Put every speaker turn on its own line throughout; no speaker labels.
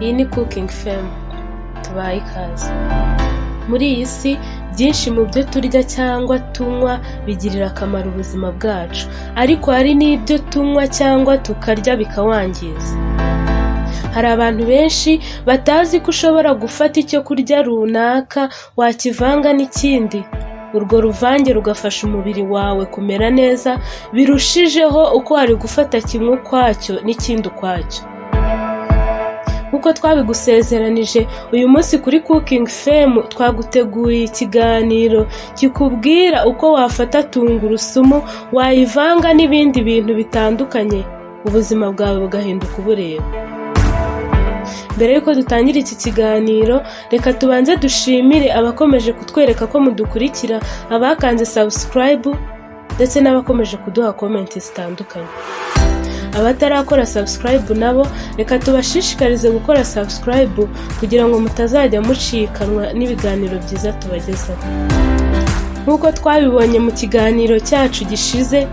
Iyi ni Cooking Fame, tubahaye ikaze. Muri iyi si, byinshi mu byo turya cyangwa tunywa bigirira akamaro ubuzima bwacu, ariko hari n'ibyo tunywa cyangwa tukarya bikawangiza. Hari abantu benshi batazi ko ushobora gufata icyo kurya runaka wakivanga n'ikindi, urwo ruvange rugafasha umubiri wawe kumera neza birushijeho uko wari gufata kimwe ukwacyo n'ikindi ukwacyo. Nk'uko twabigusezeranije, uyu munsi kuri Cooking Fame twaguteguriye ikiganiro kikubwira uko wafata tungurusumu wayivanga n'ibindi bintu bitandukanye, ubuzima bwawe bugahinduka ubureba. Mbere y'uko dutangira iki kiganiro, reka tubanze dushimire abakomeje kutwereka ko mudukurikira, abakanze subscribe ndetse n'abakomeje kuduha comment zitandukanye. Abatarakora subscribe nabo reka tubashishikarize gukora subscribe kugira ngo mutazajya mucikanwa n'ibiganiro byiza tubagezaho. Nk'uko twabibonye mu kiganiro cyacu gishize,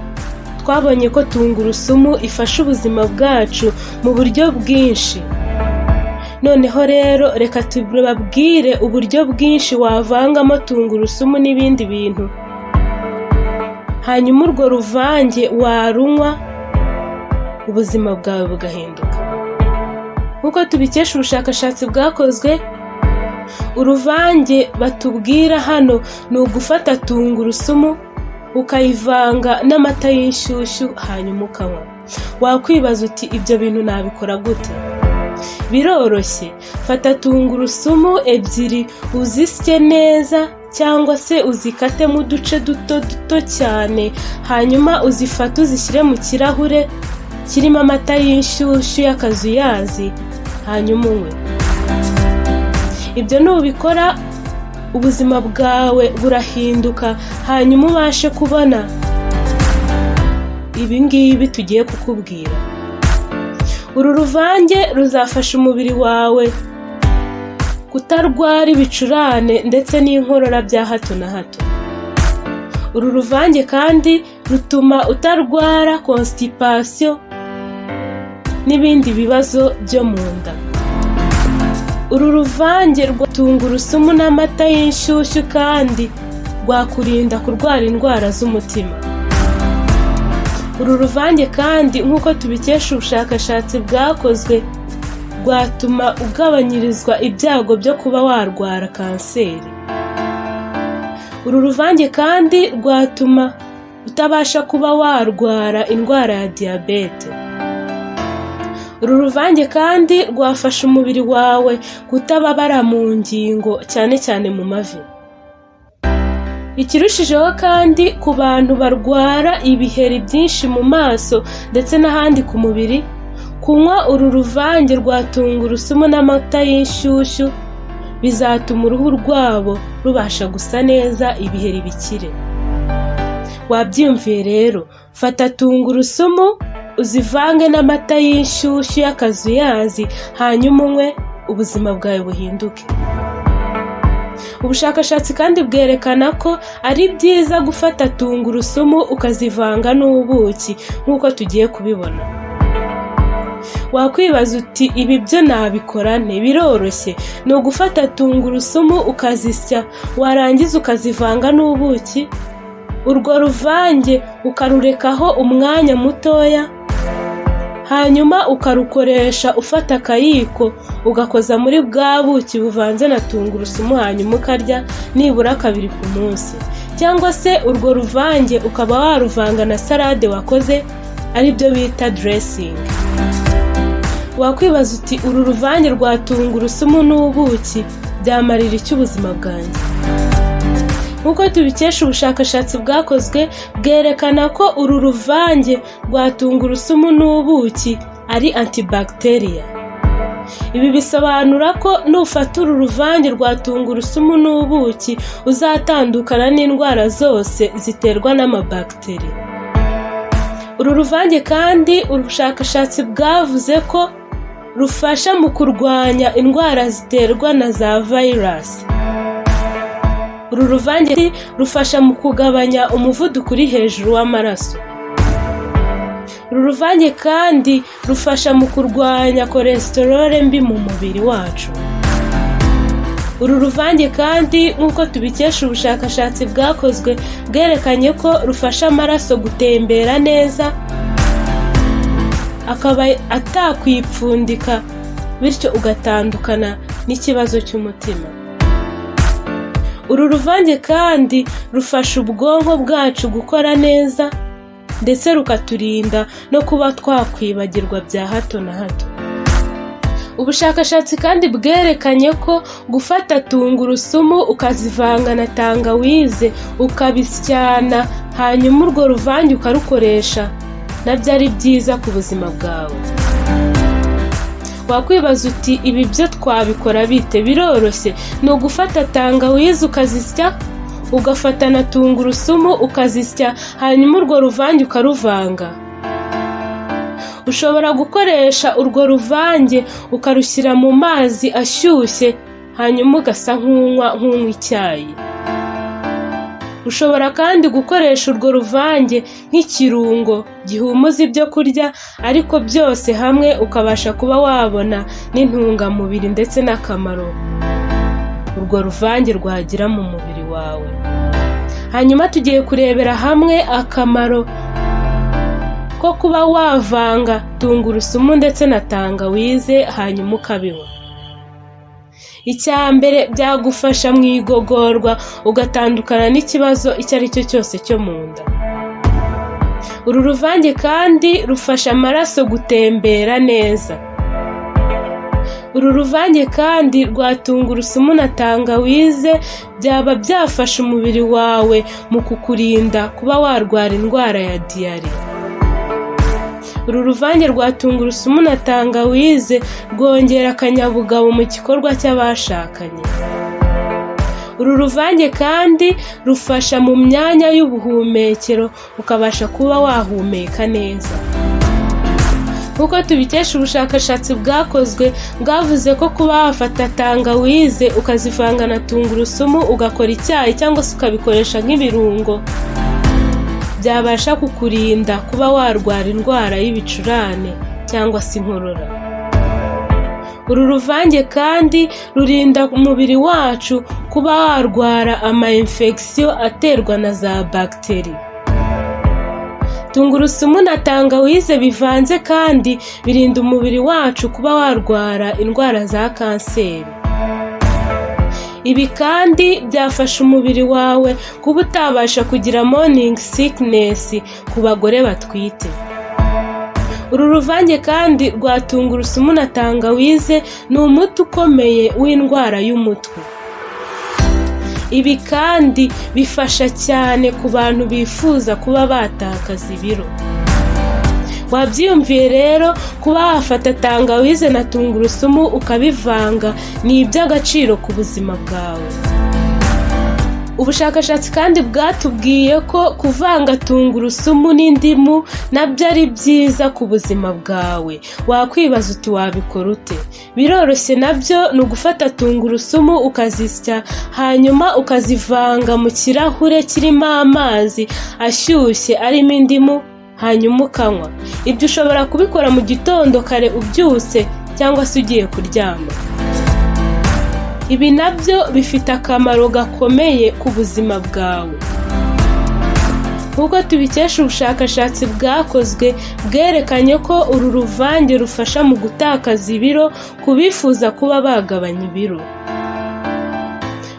twabonye ko tungurusumu ifasha ubuzima bwacu mu buryo bwinshi. Noneho rero reka tubabwire uburyo bwinshi wavangamo tungurusumu n'ibindi bintu, hanyuma urwo ruvange warunywa, ubuzima bwawe bugahinduka. Nk'uko tubikesha ubushakashatsi bwakozwe, uruvange batubwira hano ni ugufata tungurusumu ukayivanga n'amata y'inshyushyu, hanyuma ukanywa. Wakwibaza uti: "Ibyo bintu nabikora gute?" Biroroshye. Fata tungurusumu ebyiri, uzisye neza cyangwa se uzikatemo uduce duto duto cyane, hanyuma uzifate uzishyire mu kirahure kirimo amata y'inshyushyu y'akazuyazi, hanyuma unywe. Ibyo nubikora, ubuzima bwawe burahinduka, hanyuma ubashe kubona ibi ngibi tugiye kukubwira. Uru ruvange ruzafasha umubiri wawe kutarwara ibicurane ndetse n'inkorora bya hato na hato. Uru ruvange kandi rutuma utarwara constipation n'ibindi bibazo byo mu nda. Uru ruvange rwa tungurusumu n'amata y'inshyushyu kandi rwakurinda kurwara indwara z'umutima. Uru ruvange kandi, nk'uko tubikesha ubushakashatsi bwakozwe, rwatuma ugabanyirizwa ibyago byo kuba warwara kanseri. Uru ruvange kandi rwatuma utabasha kuba warwara indwara ya diyabete. Uru ruvange kandi rwafasha umubiri wawe kutababara mu ngingo, cyane cyane mu mavi. Ikirushijeho kandi, ku bantu barwara ibiheri byinshi mu maso ndetse n'ahandi ku mubiri, kunywa uru ruvange rwa tungurusumu n'amata y'inshyushyu bizatuma uruhu rwabo rubasha gusa neza, ibiheri bikire. Wabyiyumviye rero? Fata tungurusumu uzivange n'amata y'inshyushyu y'akazuyazi, hanyuma unywe, ubuzima bwawe buhinduke. Ubushakashatsi kandi bwerekana ko ari byiza gufata tungurusumu ukazivanga n'ubuki, nk'uko tugiye kubibona. Wakwibaza uti: "Ibi byo nabikora nte?" Biroroshye. Ni ugufata tungurusumu ukazisya, warangiza ukazivanga n'ubuki, urwo ruvange ukarurekaho umwanya mutoya, hanyuma ukarukoresha ufata akayiko ugakoza muri bwa buki buvanze na tungurusumu, hanyuma ukarya nibura kabiri ku munsi. Cyangwa se urwo ruvange ukaba waruvanga na salade wakoze, aribyo bita dressing. Wakwibaza uti: "Uru ruvange rwa tungurusumu n'ubuki byamarira iki ubuzima bwanjye?" Nk'uko tubikesha ubushakashatsi bwakozwe, bwerekana ko uru ruvange rwa tungurusumu n'ubuki ari antibacteria. Ibi bisobanura ko nufata uru ruvange rwa tungurusumu n'ubuki, uzatandukana n'indwara zose ziterwa n'amabagiteri. Uru ruvange kandi ubushakashatsi bwavuze ko rufasha mu kurwanya indwara ziterwa na za virus. Uru ruvange rufasha mu kugabanya umuvuduko uri hejuru w'amaraso. Uru ruvange kandi rufasha mu kurwanya cholesterol mbi mu mubiri wacu. Uru ruvange kandi, nk'uko tubikesha ubushakashatsi bwakozwe, bwerekanye ko rufasha amaraso gutembera neza, akaba atakwipfundika, bityo ugatandukana n'ikibazo cy'umutima. Uru ruvange kandi rufasha ubwonko bwacu gukora neza, ndetse rukaturinda no kuba twakwibagirwa bya hato na hato. Ubushakashatsi kandi bwerekanye ko gufata tungurusumu ukazivanga na tangawize, ukabisyana, hanyuma urwo ruvange ukarukoresha, nabyo ari byiza ku buzima bwawe. Wakwibaza uti: "Ibi byo twabikora bite?" Biroroshye, ni ugufata tangawizi ukazisya, ugafata na tungurusumu ukazisya, hanyuma urwo ruvange ukaruvanga. Ushobora gukoresha urwo ruvange ukarushyira mu mazi ashyushye, hanyuma ugasa nk'unywa icyayi. Ushobora kandi gukoresha urwo ruvange nk'ikirungo gihumuza ibyo kurya, ariko byose hamwe ukabasha kuba wabona n'intungamubiri ndetse n'akamaro urwo ruvange rwagira mu mubiri wawe. Hanyuma tugiye kurebera hamwe akamaro ko kuba wavanga tungurusumu ndetse na tangawize, hanyuma ukabinywa. Icya mbere, byagufasha mu igogorwa, ugatandukana n'ikibazo icyo ari cyo cyose cyo mu nda. Uru ruvange kandi rufasha amaraso gutembera neza. Uru ruvange kandi rwa tungurusumu na tangawize byaba byafasha umubiri wawe mu kukurinda kuba warwara indwara ya diyare. Uru ruvange rwa tungurusumu na tangawize rwongera akanyabugabo mu gikorwa cy'abashakanye. Uru ruvange kandi rufasha mu myanya y'ubuhumekero, ukabasha kuba wahumeka neza. Nk'uko tubikesha ubushakashatsi bwakozwe, bwavuze ko kuba wafata tangawize ukazivanga na tungurusumu, ugakora icyayi cyangwa se ukabikoresha nk'ibirungo, byabasha kukurinda kuba warwara indwara y'ibicurane cyangwa se inkorora. Uru ruvange kandi rurinda umubiri wacu kuba warwara ama infection aterwa na za bagiteri. Tungurusumu na tangawize bivanze kandi birinda umubiri wacu kuba warwara indwara za kanseri. Ibi kandi byafasha umubiri wawe kuba utabasha kugira morning sickness ku bagore batwite. Uru ruvange kandi rwa tungurusumu na tangawize ni umuti ukomeye w'indwara y'umutwe. Ibi kandi bifasha cyane ku bantu bifuza kuba batakaza ibiro. Wabyiyumviye rero, kuba wafata tangawize na tungurusumu ukabivanga ni iby'agaciro ku buzima bwawe. Ubushakashatsi kandi bwatubwiye ko kuvanga tungurusumu n'indimu nabyo ari byiza ku buzima bwawe. Wakwibaza uti: "Wabikora ute?" Biroroshye, nabyo ni ugufata tungurusumu ukazisya, hanyuma ukazivanga mu kirahure kirimo amazi ashyushye arimo indimu, hanyuma ukanywa. Ibyo ushobora kubikora mu gitondo kare ubyutse cyangwa se ugiye kuryama. Ibi nabyo bifite akamaro gakomeye ku buzima bwawe. Nk'uko tubikesha ubushakashatsi bwakozwe, bwerekanye ko uru ruvange rufasha mu gutakaza ibiro ku bifuza kuba bagabanya ibiro.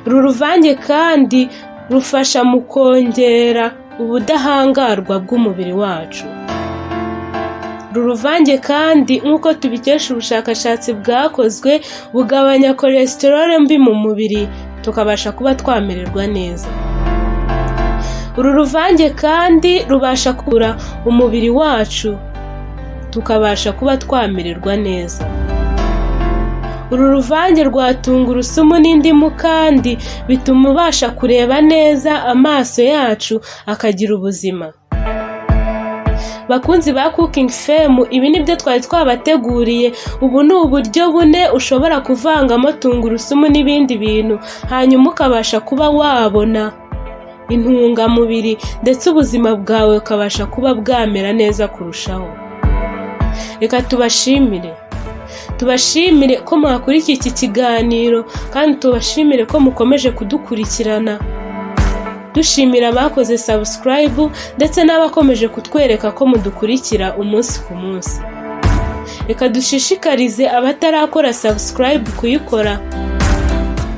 Uru ruvange kandi rufasha mu kongera ubudahangarwa bw'umubiri wacu. Uru ruvange kandi, nk'uko tubikesha ubushakashatsi bwakozwe, bugabanya cholesterol mbi mu mubiri, tukabasha kuba twamererwa neza. Uru ruvange kandi rubasha kuvura umubiri wacu, tukabasha kuba twamererwa neza. Uru ruvange rwa tungurusumu n'indimu kandi bituma ubasha kureba neza, amaso yacu akagira ubuzima. Bakunzi ba Cooking Fame, ibi ni byo twari twabateguriye. Ubu ni uburyo bune ushobora kuvangamo tungurusumu n'ibindi bintu, hanyuma ukabasha kuba wabona Intungamubiri, ndetse ubuzima bwawe bukabasha kuba bwamera neza kurushaho. Reka tubashimire ko mwakurikiye iki kiganiro, kandi tubashimire ko mukomeje kudukurikirana. Dushimira abakoze subscribe ndetse n'abakomeje kutwereka ko mudukurikira umunsi ku munsi. Reka dushishikarize abatarakora subscribe kuyikora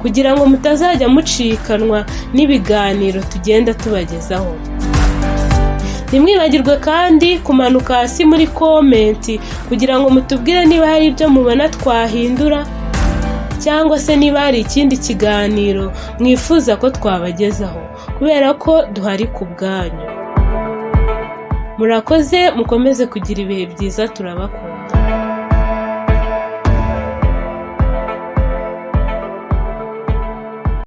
kugira ngo mutazajya mucikanwa n'ibiganiro tugenda tubagezaho. Ntimwibagirwe kandi kumanuka hasi muri comment kugira ngo mutubwire niba hari ibyo mubona twahindura, cyangwa se niba hari ikindi kiganiro mwifuza ko twabagezaho, kubera ko duhari ku bwanyu. Murakoze, mukomeze kugira ibihe byiza, turabakunda.